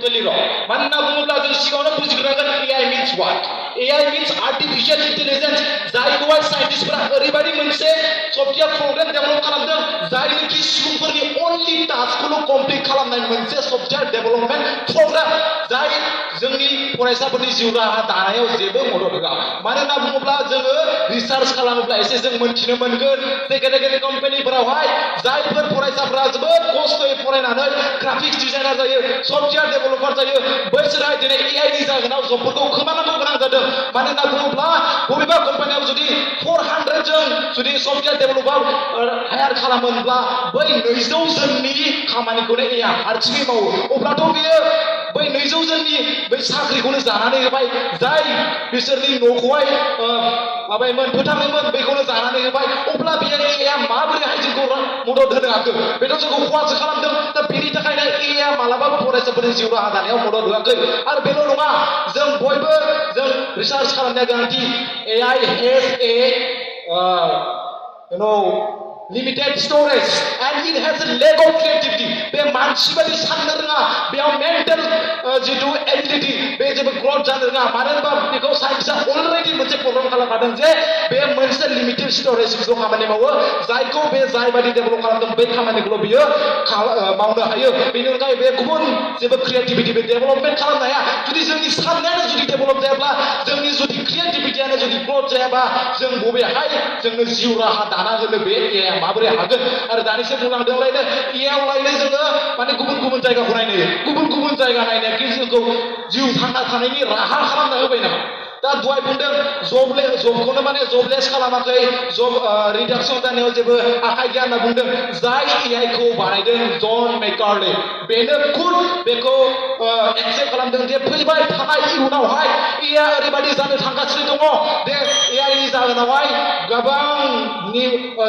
totally wrong. मानोना बुङोब्ला जों सिगाङावनो बुजिग्रोनांगोन AI means what? AI means artificial intelligence. जायखौहाय साइन्टिस्टफोरा ओरैबायदि मोनसे सफ्टवेयार प्रग्राम डेभेलप खालामदों जायनोखि सुबुंफोरनि अनलि टास्कखौल' कमप्लिट खालामनाय मोनसे सफ्टवेयार डेभेलपमेन्ट प्रग्राम जाय जोंनि फरायसाफोरनि जिउ राहा दानायाव जेबो मदद होआ। मानो होनना बुङोब्ला जोङो रिसार्च खालामोब्ला एसे जों मोनथिनो मोनगोन जे गेदेर गेदेर कम्पानिफोरावहाय जायफोर फरायसाफोरा जोबोद खस्थ'यै फरायनानै ग्राफिक्स डिजाइनार जायो सफ्टवेयार डेभेलपार जायो बैसोरहाय दिनै AI नि जाहोनाव जबफोरखौ खोमानांगौ गोनां जादों। मानो होनना बुङोब्ला बबेबा कम्पानियाव जुदि 400 जन जुदि सफ्टवेयार डेभेलपार हायार खालामोब्ला बै 200 जननि खामानिखौनो AI हारसिङै मावो। अब्लाथ' बेयो बै 200 जननि बै साख्रिखौनो जानानै होबाय जाय बिसोरनि न'खौहाय माबायोमोन फोथाङोमोन बेखौनो जानानै होबाय। अब्ला बेयो AI माबोरैहाय जोंखौ मदद होनो हाखो? बेथ' जोंखौ खहासो खालामदों। दा बेनि थाखायनो AI मालाबाबो फरायसाफोरनि जिउ राहा दानायाव मदद होआखै। आरो बेल' नङा जों बयबो जों रिसार्च खालामनाया गोनांथि। AI has a limited storage and it has a lack of creativity. बे मानसि बायदि साननो रोङा बेयाव मेन्टेल जिथु एबिलिटि बे जेबो ग्रथ जानो रोङा। मानो होनबा बेखौ साइन्टिस्टआ अलरेडि मोनसे प्रग्राम खालामखादों जे बे मोनसे लिमिटेड स्टरेजखौ खामानि मावो जायखौ बे जायबायदि डेभेलप खालामदों बे खामानिखौल' बियो मावनो हायो। बेनि अनगायै बे गुबुन जेबो क्रिएटिभिटि बे डेभेलपमेन्ट खालामनो हाया। जुदि जोंनि साननायानो जुदि डेभेलप जायाब्ला जोंनि जुदि क्रिएटिभिटियानो जुदि ग्रथ जायाबा जों बबेहाय जोंनो जिउ राहा दाना होनो बे AI माबोरै हागोन? आरो दानिसो बुंलांदोंलायनो AI लायनो जोङो माने गुबुन गुबुन जायगाखौ नायनो गुबुन गुबुन जायगा नायनाया कि जोंखौ जिउ थांना थानायनि राहा खालामना होबाय नामा? दा दहाय बुंदों जबखौनो माने जबलेस खालामाखै जब रिडाक्सन जानायाव जेबो आखाइ गैया होनना बुंदों। जाय AI खौ बानायदों जन मेकार्ले बेनो खुद बेखौ एक्सेप्ट खालामदों जे फैबाय थानाय इयुनावहाय AI ओरैबायदि जानो थांगासिनो दङ बे AI नि जाहोनावहाय गोबांनि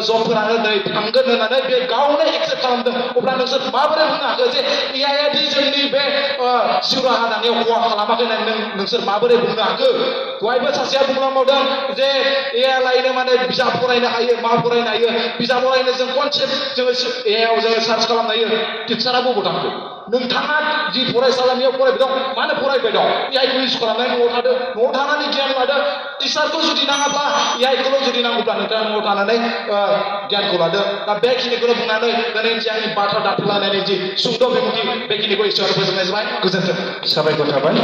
जबफोरानो नै थांगोन होननानै बे गावनो एक्सेप्ट खालामदों। अब्ला नोंसोर माबोरै बुंनो हागोन जे AI आ दि जोंनि बे जिउ राहा दानायाव खहा खालामाखै होननानै नोंसोर माबोरै बुंनो हाखो? दहायबो सासेया बुंलांबावदों जे AI लायनो माने बिजाब फरायनो हायो मा फरायनो हायो बिजाब फरायनो जों कनसेप्ट जोङो AI आव जोङो सार्च खालामनो हायो। टिचारा बबाव थांखो? नोंथाङा जि फरायसालिमायाव फरायबाय दं मानो फरायबाय दं? AI खौ इउज खालामनानै न'आव थादो न'आव थानानै गियान लादो। टिचारखौ जुदि नाङाब्ला AI खौल' जुदि नांगौब्ला नोंथाङा न'आव थानानै गियानखौ लादो। दा बेखिनिखौनो बुंनानै दिनैनि आंनि बाथ्रा दान्थेलायनायनि जि सुंद' बिबुंथि बेखिनिखौ एसेयावनो फोजोबनाय जाबाय। गोजोन्थों। साबायखर थाबाय।